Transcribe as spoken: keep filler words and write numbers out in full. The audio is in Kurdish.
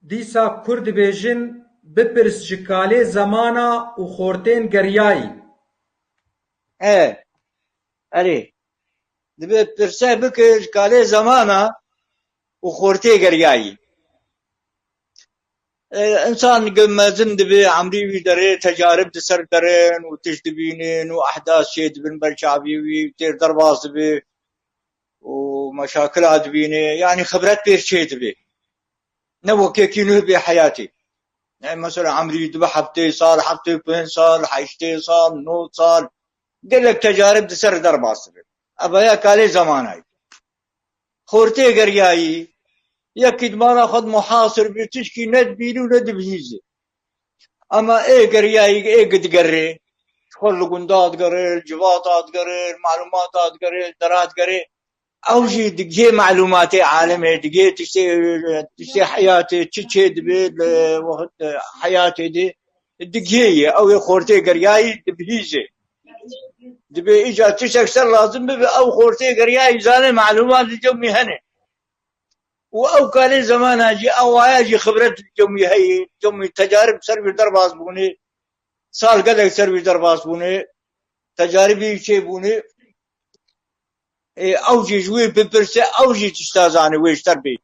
Dîsa kur dibêjin, bipirs ji kalê zemana û xortên geriyayî. E, erê. Dibe pirse bike ji kalê zemana û xortê geriyayî. E, insan ge mezin dibe, emrî wî derê, tecarib di ser derin û tişt dibînin û ehdas çê dibin ber çavî wî, têr derbas dibe û meşakila dibîne. Yanî xibret pêr çê dibe. Ne wekekî nuh bê heyatê. Yani mesela emrî dibe heftê sal, heftê pênc sal, heştê sal, nod sal. Gelek tecarib di ser derbas dibe. Ev ya kalê zemanayî. Xortê geriyayî, yekî di mala xwe de muhasir bî, tişkî ne dibînî û ne dibihîzê. Ama ê geriyayî, ê gidigerê, ji xwe li gunda digerê, li civata digerê, li malûmata digerê, li dera digerê. Ew jî digihê malûmatê alemê, digihê tiştê, tiştê heyatê, çi çê dibe li wextê heyatê de digihê ye. Ew ê xortê geriyayî dibihîzê. Dibe îca tiştek ser lazim bibe, ew xortê geriyayî zane malûmat li cem wî hene. Û ew kalê zemana jî, ew waya jî xibret li cem wî heye, cem wî tecarib ser wî derbas bûne, sal gelek ser wî derbas bûne, tecaribî çê bûne. Ê, ew jî ji wî bipirse, ew jî tişta zane wê ji te re bê.